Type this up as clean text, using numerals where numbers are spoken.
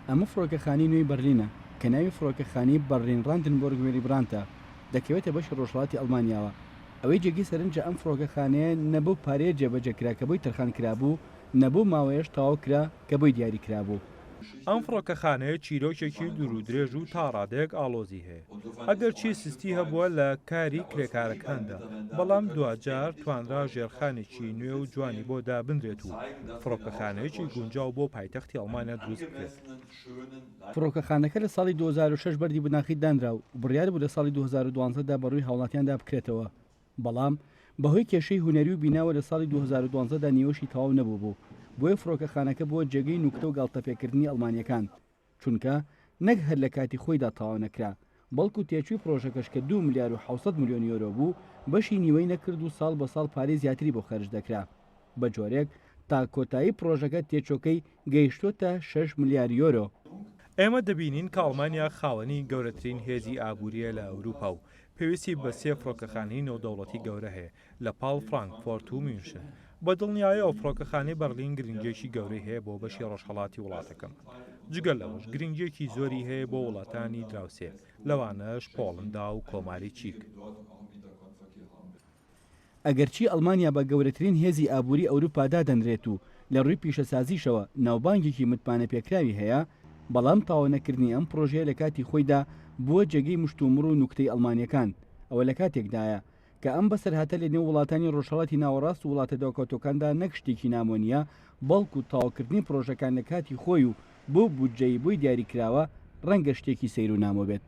ئەمە فڕۆکەخانەی نوێی بەرلینە کە ناوی فڕۆکەخانەی بەرلین ڕاندنبۆرگ ویلی برانتە، دەکەوێتە بەشی ڕۆژهەڵاتی ئەڵمانیاوە. ئەوەی جێگەی سەرنجە ئەم فڕۆکەخانەیە نە بەو پارەیە جێبەجێ کرا کە بۆی تەرخان کرابوو، نە بەو ماوەیەش تەواو کرا کە بۆی دیاری کرابوو. ئەم فڕۆکەخانەیە چیرۆکێکی دوورودرێژ و تا ڕادەیەک ئاڵۆزی هەیە. ئەگەرچی سستی هەبووە لە کاری کرێکارەکاندا، بەڵام دواجار توانرا ژێرخانێکی نوێ و جوانی بۆ دابنرێت و فڕۆکەخانەیەکی گونجاو بۆ پایتەختی ئەڵمانیا دروست بکرێت. فڕۆکەخانەکە لە ساڵی 2006 بەردی بناغەی دانرا و بڕیار بوو لە ساڵی 2012 دا بەڕووی هاوڵاتیاندا بکرێتەوە، بەڵام بەهۆی کێشەی هونەری و بیناوە لە ساڵی 2012 دا نیوەشی تەواو نەبووبوو، بۆیە فڕۆکەخانەکە بووە جێگەی نوکتە و گاڵتەپێکردنی ئەڵمانییەکان. چونکە نەک هەر لە کاتی خۆیدا تەواو نەکرا، بەڵکو تێچووی پڕۆژەکەش کە دوو ملیار و 700 ملیۆن یۆرۆ بوو، بەشی نیوەی نەکرد و ساڵ بە ساڵ پارەی زیاتری بۆ خەرج دەکرا، بە جۆرێک تا کۆتایی پڕۆژەکە تێچووەکەی گەیشتۆتە شەش ملیار یۆرۆ. ئێمە دەبینین کە ئەڵمانیا خاوەنی گەورەترین هێزی ئابوورییە لە ئەوروپا و پێویستی بە سێ فڕۆکەخانەی نێودەوڵەتی گەورە هەیە لە پاڵ فرانکفۆرت و میونشن. بە دڵنیایەوە فڕۆکەخانەی بەرلین گرنگییەکی گەورەی هەیە بۆ بەشی ڕۆژهەڵاتی وڵاتەکەمان. جگە لەوەش گرنگییەکی زۆری هەیە بۆ وڵاتانی دراوسێ، لەوانەش پۆڵندا و کۆماری چیک. ئەگەرچی ئەڵمانیا بە گەورەترین هێزی ئابووری ئەوروپا دادەنرێت و لە ڕووی پیشەسازیشەوە ناوبانگێکی متمانەپێکراوی هەیە، بەڵام تەواونەکردنی ئەم پڕۆژەیە لە کاتی خۆیدا بووە جێگەی مشتومڕ و نوکتەی ئەڵمانییەکان. ئەوە لە کاتێکدایە کە ئەم بەسەرهاتە لە نێو وڵاتانی ڕۆژهەڵاتی ناوەڕاست و وڵاتە دواکەوتووەکاندا نەک شتێکی نامۆ نییە، بەڵکو تەواوکردنی پڕۆژەکان لە کاتی خۆی و بەو بودجەی بۆی دیاریکراوە ڕەنگە شتێکی سەیر و نامۆ بێت.